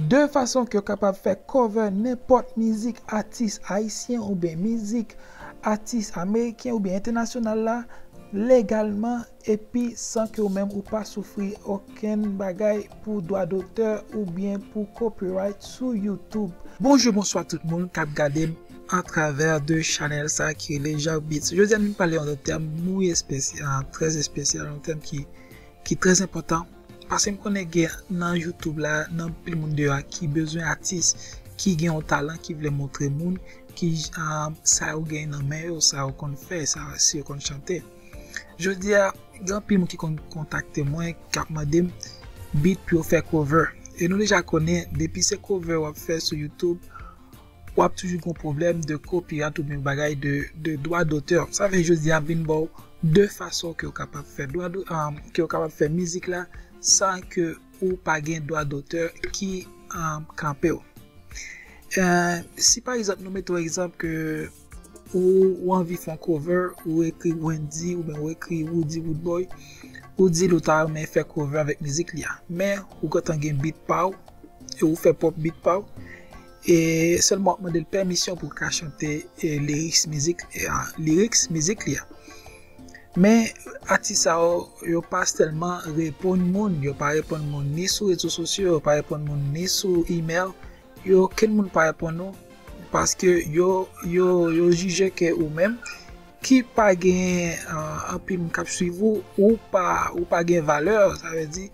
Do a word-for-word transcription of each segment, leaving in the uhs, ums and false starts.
De fason ke w kapab fè cover nenpòt mizik atis ayisyen oubyen mizik atis ameriken oubyen entènasyonal la legalman epi san ke ou menm ou pa soufri okenn bagay pou dwa dotè oubyen pou copyright sou YouTube. Bonjou, bonswa tout moun k ap gade m atravè de chanèl sa ki rele Jacques Beats. Jodi a, nou pale yon tèm mwen espesyal, trè espesyal, yon tèm ki, ki trè enpòtan. Paske m konnen gen nan YouTube la, nan anpil moun deyò a ki bezwen atis, ki gen yon talan, ki vle montre moun ki, ah, sa yo gen nan men yo, sa yo konn fè, sa, si yo konn chante. Jodi a, gen anpil moun ki konn kontakte mwen, k ap mande m beat pou yo fè cover. E nou deja konnen, depi se cover w ap fè sou YouTube, w ap toujou gen pwoblèm de copyright oubyen bagay de, de dwa dotè. Sa fè jodi a m vin ba w de fason ke w kapab fè dwa do, um, ke w kapab fè mizik la san ke ou pa gen dwa dotè ki, um, kanpe w. Eh, si pa egzanp, nou mete yon egzanp ke ou, ou anvi fè yon cover, ou ekri Wendy oubyen ou ekri Roody Roodboy, ou di l ou ta renmen fè cover avèk mizik li a. Men, ou gentan gen beat pa w, e ou fè pwòp beat pa w. E sèlman w ap mande l pèmisyon pou w ka chante, e, lyrics mizik, e, a, lyrics mizik li a. Men, atis sa yo, yo pa sèlman reponn moun, yo pa reponn moun ni sou rezo sosyo, yo pa reponn moun ni sou email, yo, okenn moun pa reponn ou, paske yo, yo, yo jije ke ou menm, ki pa gen, ah, anpil moun k ap swiv ou, ou pa, ou pa gen valè, sa vle di,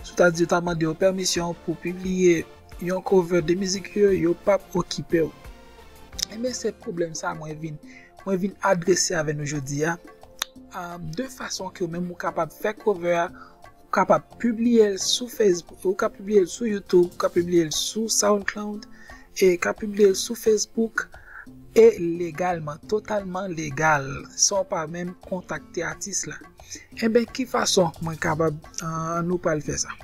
sètadi yo ta mande w pèmisyon pou pibliye yon cover de mizik yo, yo p ap okipe w. Enben, se pwoblèm sa mwen vin, mwen vin adrese avè nou jodi a. Ah, de fason ke ou menm ou kapab fè cover a, ou kapab pibliye l sou Facebook, ou ka pibliye l sou YouTube, ou ka pibliye l sou SoundCloud, e ka pibliye l sou Facebook, e legalman, totalman legal, san w pa menm kontakte atis la. Enben, ki fason mwen kapab, ah, nou pral fè sa?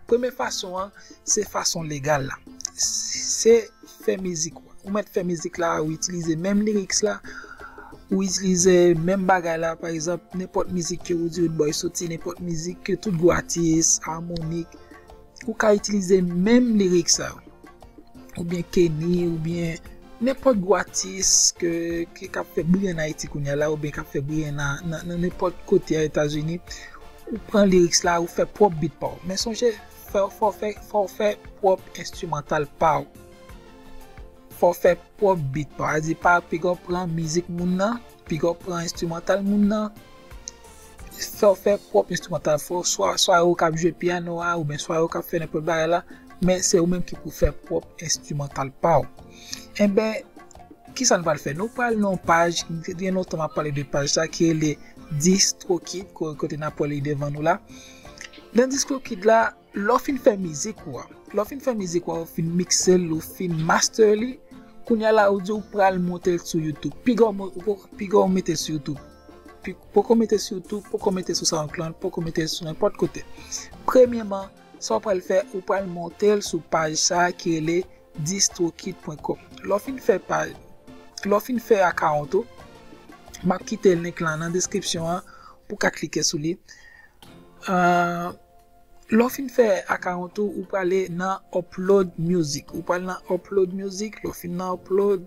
Premye fason an, se fason legal la. Se fè mizik ou. Ou mèt fè mizik la, ou itilize menm lyrics la, ou itilize menm bagay la, pa egzanp, nenpòt mizik ke Roody Roodboy soti, nenpòt mizik ke tout gwo atis, Harmonik, ou ka itilize menm lyrics sa yo. Oubyen Kenny, oubyen nenpòt gwo atis ke, ke k ap fè bri ann Ayiti kounye a la, oubyen k ap fè bri nan, nan, nan nenpòt kote a Etazini, ou pran lyrics la, ou fè pwòp beat pa w. Men sonje, fò, fò fè, fò fè pwòp enstrimantal pa w. Fò fè pwòp beat pa w. Sa vle di pa piga w pran mizik moun nan, piga w pran enstrimantal moun nan. Fò fè pwòp enstrimantal. Fò swa, swa yo k ap jwe pyano a, oubyen swa yo k ap fè nenpòt bagay la, men se ou menm ki pou fè pwòp enstrimantal pa w. Enben, kisa nou pral fè? Nou pral nan yon paj, gen lontan m ap pale de paj sa ki rele DistroKid, ko-, kote n ap wè li devan nou la. Nan DistroKid la, lè w fin fè mizik ou a, lè w fin fè mizik ou a, ou fin mikse l, ou fin master li, kounye a la, ou di ou pral monte l sou YouTube. Piga w mo-, ou po-, piga w mete l sou YouTube. Pi-, poko mete l sou YouTube, poko mete l sou SoundCloud, poko mete l sou nenpòt kote. Premyèman, sa w pral fè, ou pral monte l sou paj sa a ki rele distro kid pwen kòm. Lè w fin fè paj, lè w fin fè akawont ou, m ap kite link lan nan deskripsyon an pou w ka klike sou li. Ah, lè w fin fè akawont ou, ou prale nan upload music. Ou pral nan upload music, lè w fin nan upload,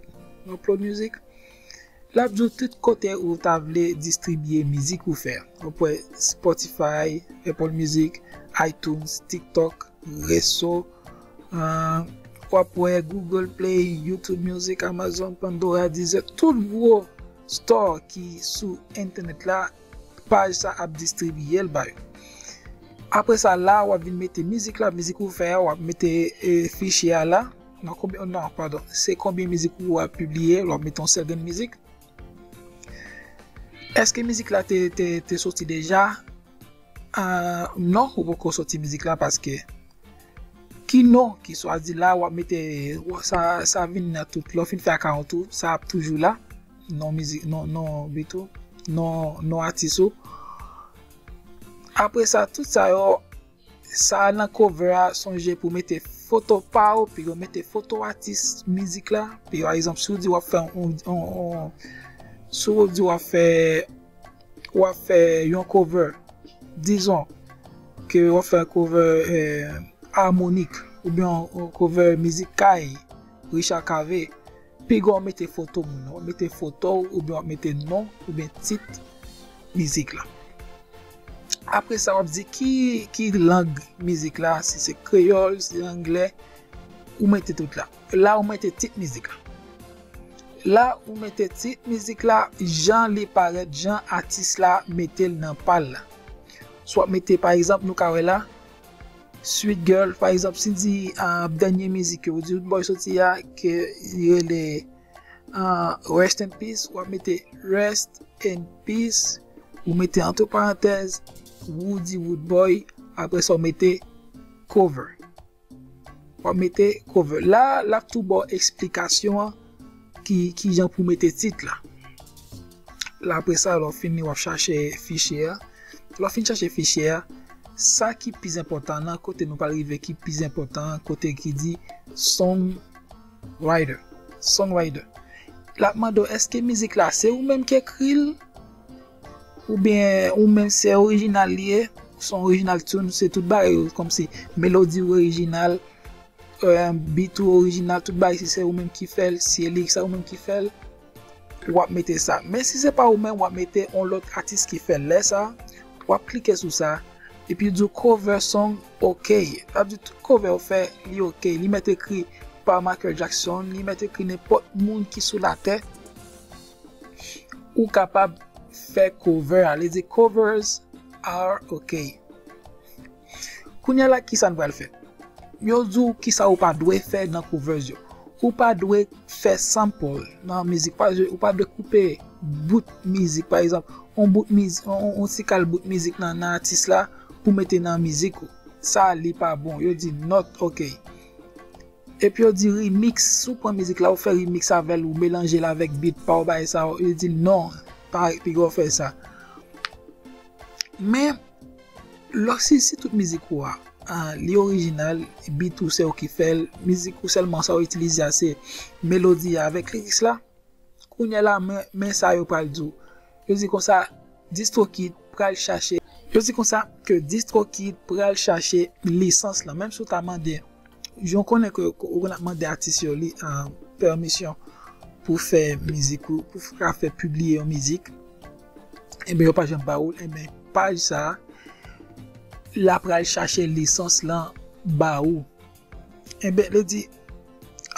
upload music, l ap di w tout kote ou ta vle distribye mizik ou fè. Ou pwè Spotify, Apple Music, iTunes, TikTok, Resso, ah, w ap wè Google Play, YouTube Music, Amazon, Pandora, Deezer, tout gwo store ki sou entènèt la, paj sa ap distribye l ba yo. Apre sa, la, w ap vin mete mizik la, mizik ou fè a, w ap mete, e, fichye a la. Non, konbyen, non, padon, se konbyen mizik ou ap pibliye, w ap mete yon sèl grenn mizik. Èske mizik la te, te, te soti deja? Ah, non, ou poko soti mizik la paske ki non ki swazi la, w ap mete, sa, sa vin nan tout. Lè w fin fè akawont ou, sa ap toujou la. Non mizik, non, non beat ou, non, non atis ou. Apre sa, tout sa yo, sa nan cover a, sonje pou mete foto pa w, piga w mete foto atis mizik la. Pi, pa egzanp, si w di w ap fè yon, yon, yon, si w di w ap fè, w ap fè yon cover, dizon ke w ap fè cover, eh, Harmonik. oubyen yon, yon cover mizik kay Richard Cavé, piga w mete foto moun nan, w ap mete foto w oubyen w ap mete non oubyen tit mizik la. Apre sa, w ap di ki, ki lang mizik la, si se kreyòl, si se anglè, ou mete tout la. La, ou mete tit mizik la. La, ou mete tit mizik la, jan li parèt, jan atis la mete l nan pa l la. Si w ap mete, pa egzanp, nou ka wè la, Sweet Girl, pa egzanp, si di, ah, dènye mizik ke Woodboy soti a, ke li rele, ah, Rest in Peace, w ap mete Rest in Peace, ou mete antre parantèz, Woody Woodboy, apre sa w mete cover. W ap mete cover. La, l ap tou ba w eksplikasyon an, ki, ki jan pou mete tit la. La, apre sa, lè w fini, w ap chache fichye a. Lè w fin chache fichye a, sa ki pi enpòtan nan, kote nou pral rive ki pi enpòtan an, kote ki di songwriter. Songwriter. L ap mande w, èske mizik la, se ou menm ki ekri l? Oubyen ou menm se orijinal li ye? Se yon orijinal tune, se tout bagay yo, kòmsi melodi orijinal, eh, beat ou orijinal, tout bagay, si se ou menm ki fè l, si se lirik sa ou menm ki fè l, w ap mete sa. Men si se pa ou menm, w ap mete yon lòt atis ki fè l. Lè sa, w ap klike sou sa, epi yo di w cover song, ok. Sa vle di tout cover ou fè, li ok. Li mèt ekri pa Michael Jackson, li mèt ekri nenpòt moun ki sou latè. Ou kapab fè cover a, li di covers are ok. Kounye a la, kisa n pral fè? Yo di w kisa ou pa dwe fè nan covers yo. Ou pa dwe fè sample nan mizik. Pa, ou pa dwe koupe bout mizik, pa egzanp, on bout mizik, on, on, on ti kal bout mizik nan, nan atis la pou mete nan mizik ou. Sa, li pa bon. Yo di not ok. Epi yo di remix, si w pran mizik la, ou fè remix avè l, ou melanje l avèk beat pa w, bagay sa yo, yo di non, pa piga w fè sa. Men, lòsi, si tout mizik ou a, ah, li orijinal, beat ou se ou ki fè l, mizik ou sèlman sa ou itilize a se melodi a avèk lyrics la, kounye a la, men, men sa yo pral di w. Yo di konsa, DistroKid pral chache. Yo di konsa ke DistroKid pral chache lisans lan. Menm si w ta mande, jan w konnen ke ou konn ap mande atis yo li, ah, pèmisyon pou fè mizik ou, pou ka fè pibliye yon mizik, enben, yo pa janm ba ou l, enben, paj sa a, l ap pral chache lisans lan ba ou. Enben, li di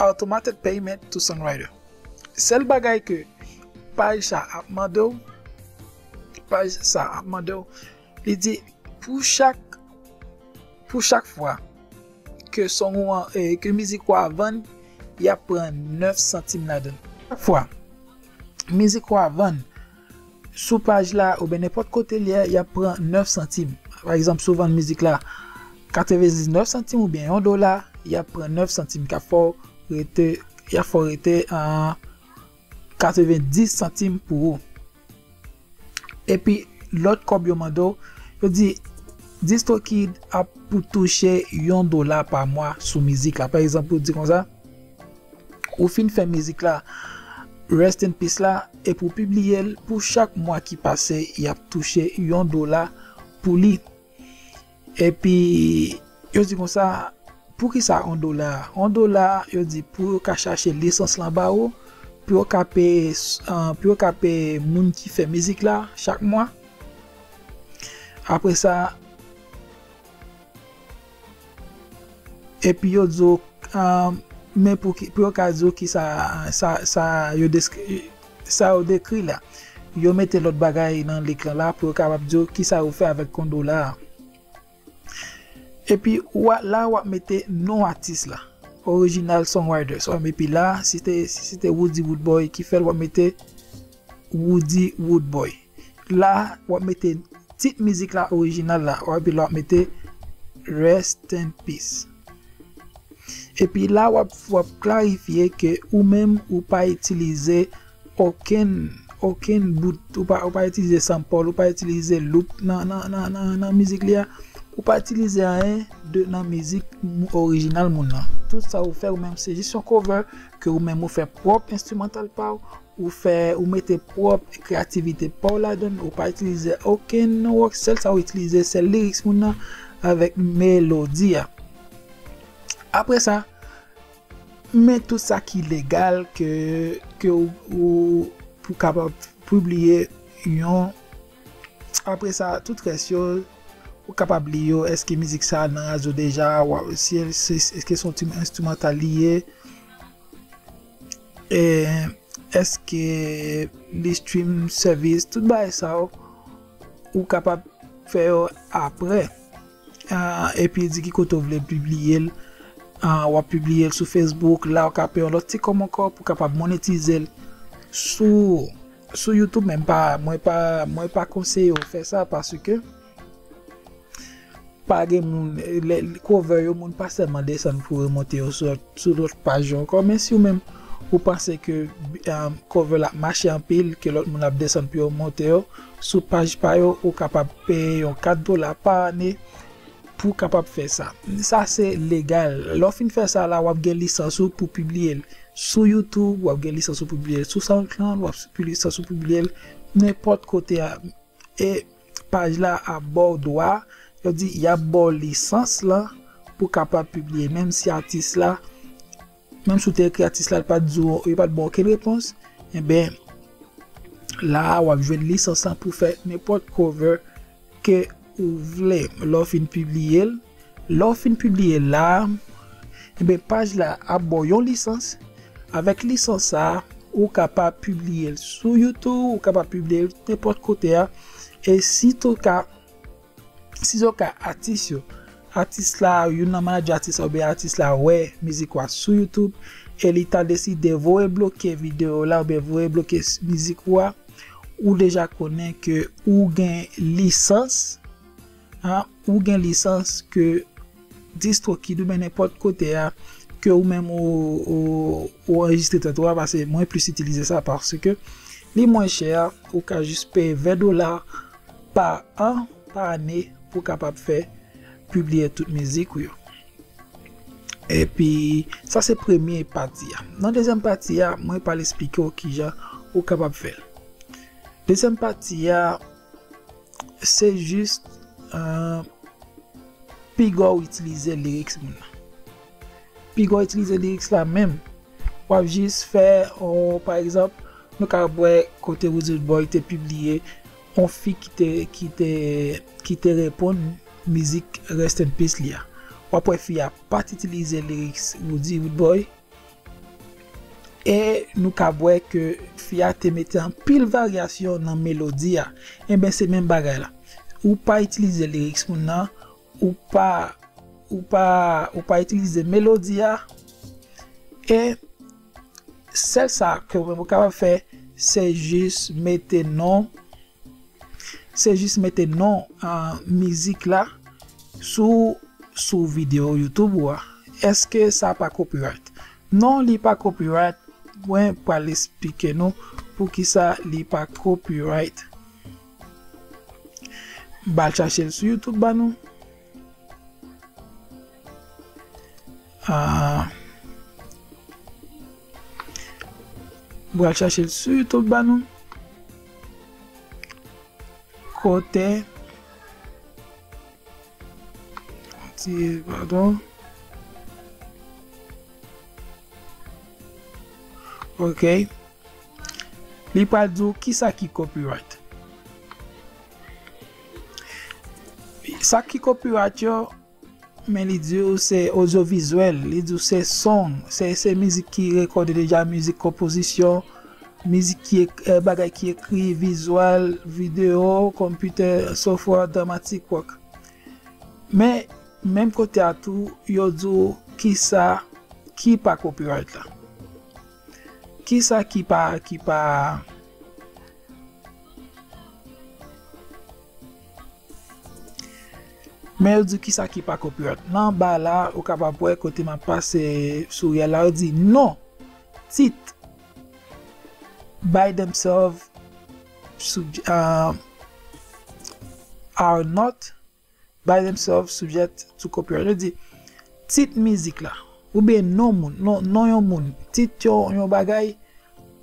automated payment to songwriter. Sèl bagay ke paj sa ap mande w, paj sa ap mande w, li di pou chak, pou chak fwa ke song ou an, eh, ke mizik ou a vann, y ap pran nèf santim ladan l. Chak fwa mizik ou a vann, sou paj la, oubyen nenpòt kote l ye, y ap pran nèf santim. Pa egzanp, si w vann mizik la katrevendiznèf santim oubyen yon dola, y ap pran nèf santim k ap fè w rete, y ap fè w rete an katrevendis santim pou ou. Epi, lòt kòb yo mande w, yo di, DistroKid ap pou touche yon dola pa mwa sou mizik la. Pa egzanp, pou di konsa, ou fin fè mizik la, Rest in Peace la, epi w pibliye l, pou chak mwa ki pase, y ap touche yon dola pou li. Epi, yo di konsa, poukisa yon dola? Yon dola, yo di, pou yo ka chache lisans lan ba ou, pou yo ka peye, ah, pou yo ka peye moun ki fè mizik la chak mwa. Apre sa, epi yo di w, ah, men pou ki, pou yo ka di w kisa, sa, sa yo deskri-, sa yo dekri la. Yo mete lòt bagay nan lekran la pou yo kapab di w kisa yo fè avèk yon dola a. Epi, w a, la, w ap mete non atis la. Original songwriter. So, epi la, si te, si se te Woody Woodboy ki fè l, w ap mete Woody Woodboy. La, w ap mete tit mizik la orijinal la. W ap, epi la, w ap mete Rest in Peace. Epi la, w ap, w ap klarifye ke ou menm, ou pa itilize okenn, okenn bout, ou pa, ou pa itilize sample, ou pa itilize loop nan, nan, nan, nan, nan mizik li a, ou pa itilize anyen de nan mizik mou-, orijinal moun nan. Tout sa ou fè ou menm, se jis yon cover ke ou menm ou fè pwòp enstrimantal pa w, ou fè, ou mete pwòp kreyativite pa w ladan l, ou pa itilize okenn work, sèl sa ou itilize, se lyrics moun nan avèk melodi a. Apre sa, men tout sa ki legal ke, ke ou, ou pou kapab pibliye yon. Apre sa, tout rès yo, ou kapab li yo, èske mizik sa nan radyo deja, wa-, si, si, èske se yon ti enstrimantal li ye, e, èske li stream service, tout bagay sa yo, ou kapab fè yo apre. Ah, epi di ki kote w vle pibliye l. Ah, w ap pibliye l sou Facebook, la w ka peye yon lòt ti kòb ankò pou kapab monetize l. Sou, sou YouTube, men pa, mwen pa, mwen pa konseye w fè sa paske pa gen moun, lè, cover yo, moun pa sèlman desann pou remonte yo sou lòt, sou lòt paj yo ankò. Men si w menm, ou panse ke, um, cover la ap mache anpil, ke lòt moun ap desann pou yo monte yo sou paj pa yo, ou kapab peye yon kat dola pa ane pou kapab fè sa. Sa se legal. Lè w fin fè sa la, w ap gen lisans ou pou pibliye l sou YouTube, w ap gen lisans ou pou pibliye l sou SoundCloud, w ap gen lisans ou pou pibliye l nenpòt kote a. E paj la ap ba w dwa, yo di y ap ba w lisans lan pou kapab pibliye, menm si atis la, menm si w te ekri atis la, li pa t di w, li pa t ba w okenn repons, enben, la a w ap jwenn lisans lan pou fè nenpòt cover ke ou vle. Lè w fin pibliye l, lè w fin pibliye l la, enben, paj la ap ba w yon lisans. Avèk lisans sa a, ou kapab pibliye l sou YouTube, ou kapab pibliye l nenpòt kote a. E si touka, si touka atis yo, atis la, youn nan manadjè atis la oubyen atis la wè mizik ou a sou YouTube, e li ta deside voye bloke videyo la oubyen voye bloke s-, mizik ou a, ou deja konnen ke ou gen lisans, ah, ou gen lisans ke DistroKid oubyen nenpòt kote a, ke ou menm ou, ou, ou anrejistre tèt ou a, paske mwen plis itilize sa paske li mwen chè, ou ka jis peye ven dola pa an, pa ane, pou kapab fè pibliye tout mizik ou yo. Epi, sa se premye pati a. Nan dezyèm pati a, mwen pral esplike w kijan ou kapab fè l. Dezyèm pati a, se jis, eh, piga w itilize lyrics moun nan. Piga w itilize lyrics la menm, w ap jis fè, on, pa egzanp, nou ka wè kote Wizard Boy te pibliye on fi ki te, ki te, ki te reponn mizik Rest in Peace li a. W ap wè fi a pa t itilize lyrics Roody Roodboy. E nou ka wè ke fi a te mete anpil varyasyon nan melodi a. Enben, se menm bagay la. Ou pa itilize lyrics moun nan, ou pa, ou pa, ou pa itilize melodi a. E sèl sa ke ou kapab fè, se jis mete non, se jis mete non, ah, mizik la sou, sou videyo YouTube ou a. Èske sa pa copyright? Non, li pa copyright. Mwen pral esplike nou poukisa li pa copyright. M pral chache l sou YouTube ba nou. Ah, m pral chache l sou YouTube ba nou. Kote, ti, padon. Ok. Li pral di w kisa ki copyright. Sa ki copyright yo, men li di w se odyovizyèl, li di w se song, se, se mizik ki rekòde deja, mizik konpozisyon, mizik ki ek-, eh, bagay ki ekri, vizual, videyo, computer, software, dramatic work. Men, menm kote a tou, yo di w kisa ki pa copyright la. Kisa ki pa, ki pa, men yo di w kisa ki pa copyright. Nan anba la, ou kapab wè kote m ap pase sou rèl la, yo di non, tit, by themselves, sub-, uh, are not, by themselves subject to copyright. Yo di, tit mizik la, oubyen non moun, non, non yon moun, tit yon, yon bagay,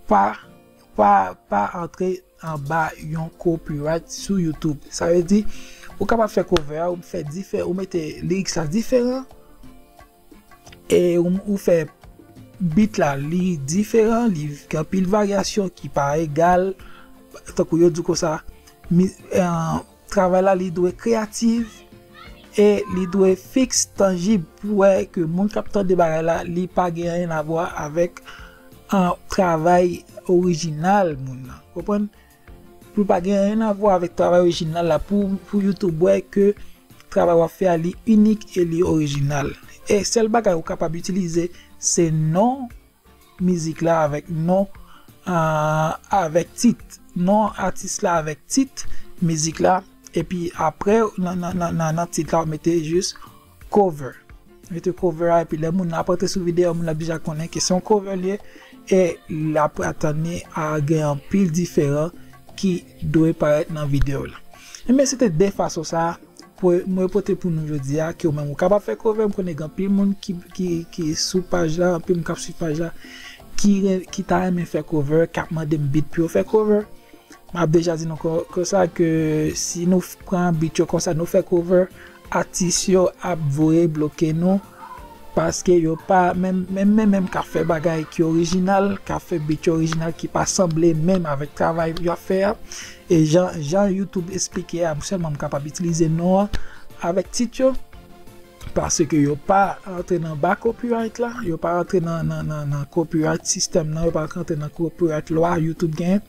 pa, pa, pa antre anba yon copyright sou YouTube. Sa vle di, ou kapab fè cover a, ou fè diferan, ou mete lyrics la diferan, e ou, ou fè beat la, li diferan, li gen anpil varyasyon ki pa egal, tankou yo di konsa, mi, eh, travay la li dwe kreyatif e li dwe fiks, tanjib, pou wè ke moun k ap tande bagay la, li pa gen anyen a vwa avèk, eh, travay orijinal moun nan. Konprann? Pou pa gen anyen a vwa avèk travay orijinal la, pou, pou YouTube wè ke travay w ap fè a li inik e li orijinal. E sèl bagay ou kapab itilize se non mizik la avèk non, ah, avèk tit. Non atis la avèk tit mizik la. Epi apre, nan, nan, nan, nan, nan tit la, w mete jis cover. Mete cover a, epi lè moun nan ap antre sou videyo, moun nan ap deja konnen ke se yon cover li ye. E l ap atann li a gen anpil diferan ki dwe parèt nan videyo la. Enben, se te de fason sa a pou mwen pote pou nou jodi a, ke ou menm ou kapab fè cover. M konnen gen anpil moun ki, ki, ki sou paj la, anpil moun k ap swiv paj la, ki, re- ki ta renmen fè cover, k ap mande m beat pou yo fè cover. M ap deja di nou kon- konsa ke si nou f- pran beat yo konsa, nou fè cover, atis yo ap voye bloke nou, paske yo pa menm, menm, menm, menm k ap fè bagay ki orijinal, k ap fè beat yo orijinal, ki pa sanble menm avèk travay y ap fè a. E jan, jan YouTube esplike a, sèlman m kapab itilize non an avèk tit yo, paske yo pa rantre nan ba copyright la, yo pa rantre nan, nan, nan, nan copyright sistèm nan, yo pa rantre nan copyright lwa YouTube genyen.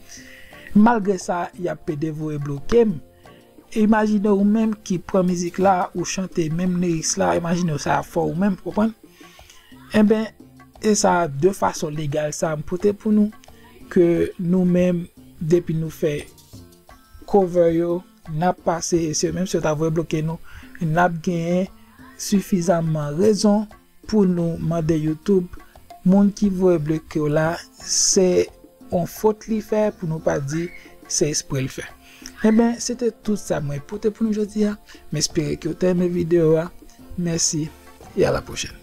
Malgre sa, y ap pede voye bloke m. Imajine ou menm ki pran mizik la, ou chante menm lyrics la, imajine w sa ap fè ou menm, konprann? Enben, e sa de fason legal sa m pote pou nou, ke nou menm, depi nou fè cover yo, n ap pase, e se menm si yo ta voye bloke nou, n ap genyen sifizamman rezon pou nou mande YouTube, moun ki voye bloke w la, se yon fot li fè, pou nou pa di se espre l fè. Enben, se te tout sa mwen pote pou nou jodi a. M espere ke w te renmen videyo a. Mèsi e a la pwochèn.